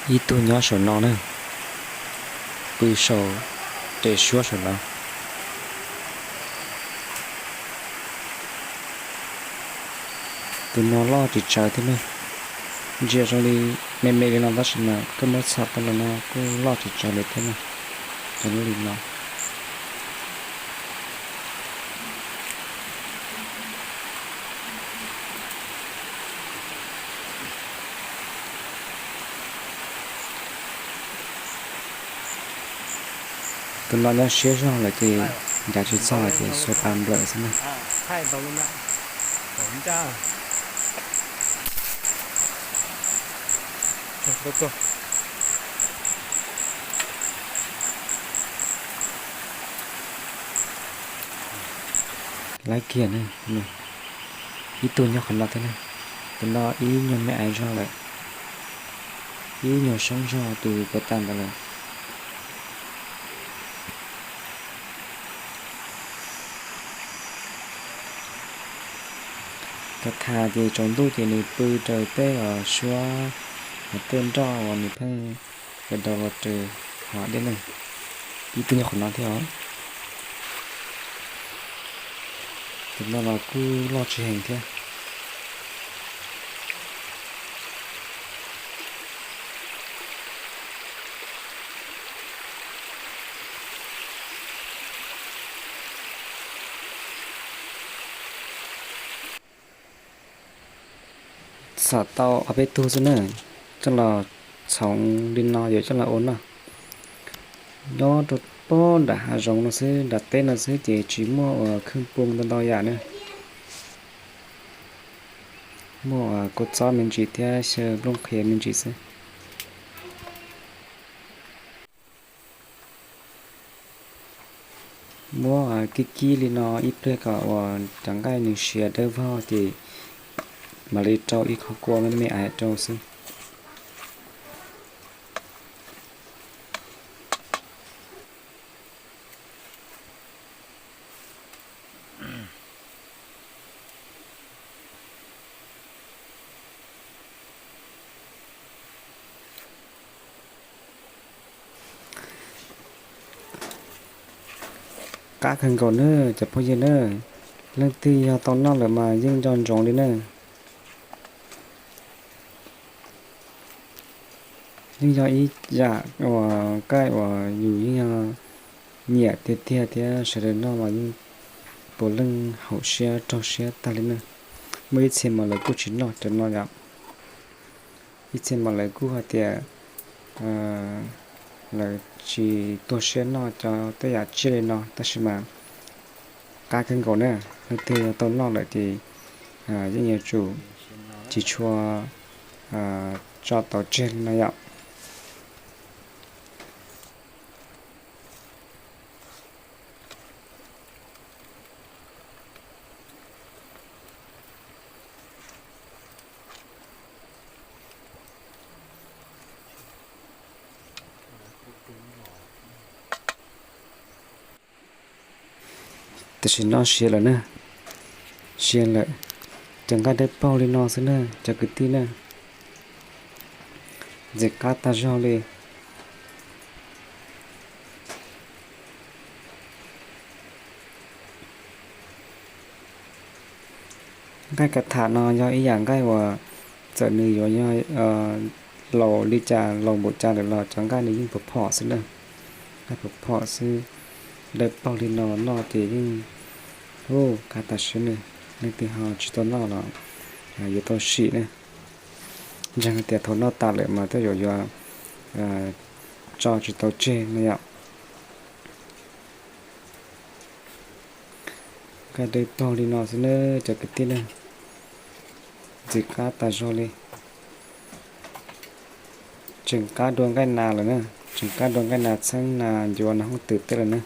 Ib tug nyob saum no na, pw saum tes suab saum no. Tus no loj tsis tsawg thiab na, ntsia zoo li me me li no tab sis mas koj muab txhom tau los no kuj loj tsis tsawg li thiab na, cov lub li no. Tus no nyob siab zog lawm ces ncav tsis txog lawm ces xuas tas nplawm xwb na. Lawv kiag ne, ib tug nyob qhov no thiab ne. Tus no ib nyuag me aiv zog lawm, ib nyuag soob zog tus puas tag ntawd lawm. Kav tham ces tsaus ntuj ces nws pw raws tej suab, tej nroj uas nws pheej yuav daus los raws hov dej ne. Ib tug nyob qhov no thiab os. Tus no los kuj loj tsis heev thiab. Txhom tau ob peb tug xwb na, coj los txhoov li no yuav coj los ua noj. Nyob rau pob nram hav zoov no xwb, nram teb no xwb ces tsis muaj uas kheej poo ntau ntau yam na. Muaj uas kua txob me ntsis thiab xyaw nplooj qhia me ntsis xwb. Muab kib kib li no ib pliag kom uas cov nqaij nws siav dawb vog ces mam li rau ib qho kua me me aiv rau xwb. Qab kawg nkaus na cov phooj ywg na, leej twg yog tau noj lawm mas yeej nco ntsoov li na. Yeej yog ib yam uas nqaij uas yus yeej yog nyiam tiag tiag thiab sawv daws noj los yeej puav leej haum siab raug siab tag li na. Muaj ib txhia mas lawv kuj tsis noj cov no yom. Ib txhia mas lawv kuj hais tias lawv tsis tuag siab noj cov tej yam tsiaj li no tab sis mas qab kawg nkaus na, leej twg tau noj lawm ces yeej yuav tsum tsis tshua tso tau tseg li no yom. Tam sim no siav lawm na, siav lawm, cov nqaij dawb paug li no xwb na cov kwv tij na, ntxim qab tag zog li. Nqaij kav tham no yog ib yam nqaij uas txawm nws yuav yog laus li cas laus npaum cas lawm los cov nqaij nws yeej phom phom xwb na. Nqaij phom phom xwb, dawb paug li no noj ces yeej hu qab tas siab na. Leej twg ho tsis tau noj los yuav tau sim na. Ntseeg tias thaum noj tas lawm mas tej zaum yuav tso tsis tau tseg no yom. Nqaij dawb paug li no xwb na cov kwv tij na, ntxim qab tas zog li. Tseem qab dua nqaij nas lawm na, tseem qab dua nqaij nas txheeb nas ncuav nas hooj twm tej lawm na.